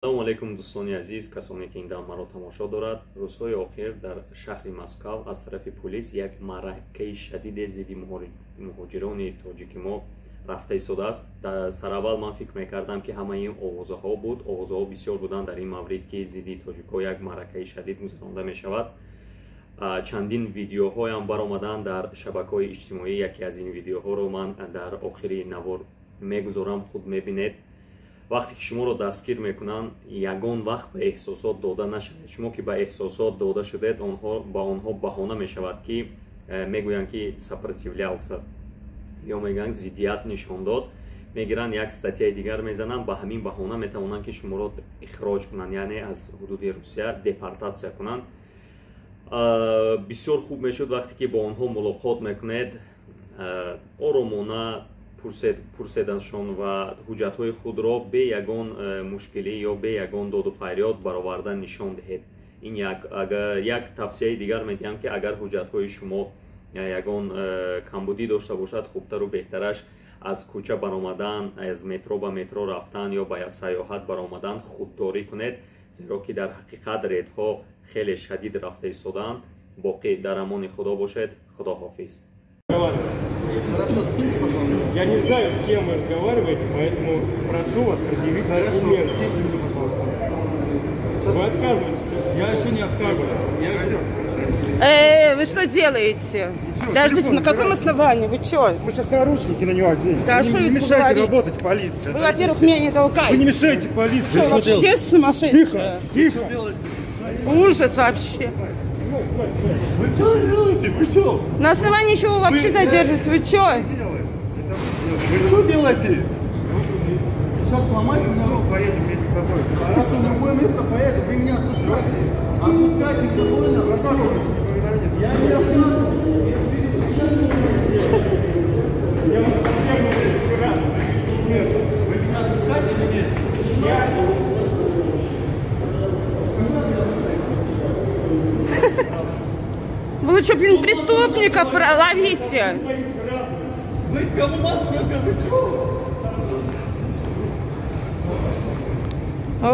Салому алейкум, дӯстони азиз, касоне ки ин дам маро тамошо дорад. Рӯзҳои охир дар шаҳри Москав аз тарафи пулис як маъракаи шадиде зидди муҳоҷирони тоҷики мо рафта истодааст. Сараввал ман фикр мекардам, ки ҳамаи ин овозаҳо буд. Овозаҳо бисёр буданд дар ин маврид, ки зидди тоҷикҳо як маъракаи шадид гузаронда мешавад. Чандин видеоҳоям баромаданд дар шабакаҳои иҷтимоӣ. Яке аз ин видеоҳоро ман дар охири навор мегузорам, худ мебинед. Вақте ки шуморо дастгир мекунанд, ягон вақт ба эҳсосот дода нашавед. Шумо ки ба эҳсосот дода шудед, онҳо ба онҳо баҳона мешавад, ки мегӯянд, ки сопротивлялся ё мегӯянд зиддият нишон дод. Мегиранд, як статьяи дигар мезананд, ба ҳамин баҳона метавонанд, ки шуморо ихроҷ кунанд, яъне аз ҳудуди Русия депортатсия кунанд. Бисёр хуб мешуд, вақте ки бо онҳо мулоқот мекунед, оромона пурседашон ва ҳуҷҷатҳои худро бе ягон мушкилӣ ё бе ягон доду фарёд бароварда нишон диҳед. Ин як тавсияи дигар медиҳам, ки агар ҳуҷҷатҳои шумо ягон камбудӣ дошта бошад, хубтару беҳтараш аз кӯча баромадан, аз метро ба метро рафтан ё ба сайёҳат баромадан худдорӣ кунед, зеро ки дар ҳақиқат редҳо хеле шадид рафта истодаанд. Боқӣ дар амони Худо бошед. Худо ҳофиз. Хорошо, скиньте, пожалуйста. Я не знаю, с кем вы разговариваете, поэтому прошу вас предъявить документы. Хорошо, скиньте мне, пожалуйста. Сейчас... Вы отказываетесь? Я еще не отказываюсь. Я еще... Вы что делаете? Ничего, подождите, на каком основании? Вы что? Мы сейчас наручники на него оденем. Да, вы что не это мешайте говорите? Работать полиции. Вы, во-первых, меня не толкаете. Вы не мешаете полиции. Что, вообще сумасшедшие? Тихо, тихо. Ужас вообще. Вы что делаете? Вы что? На основании чего вы вообще задерживаете? Вы что? Вы что делаете? Сейчас сломайте меня. Поедем вместе с тобой. Хорошо, в любое место поеду. Вы меня отпускайте. Отпускайте, меня, понял? Я не отказываюсь. Вы меня отпускаете или нет? Вы лучше, блин, преступников ловите. Вы кому матку разговариваете? Вы чё? О.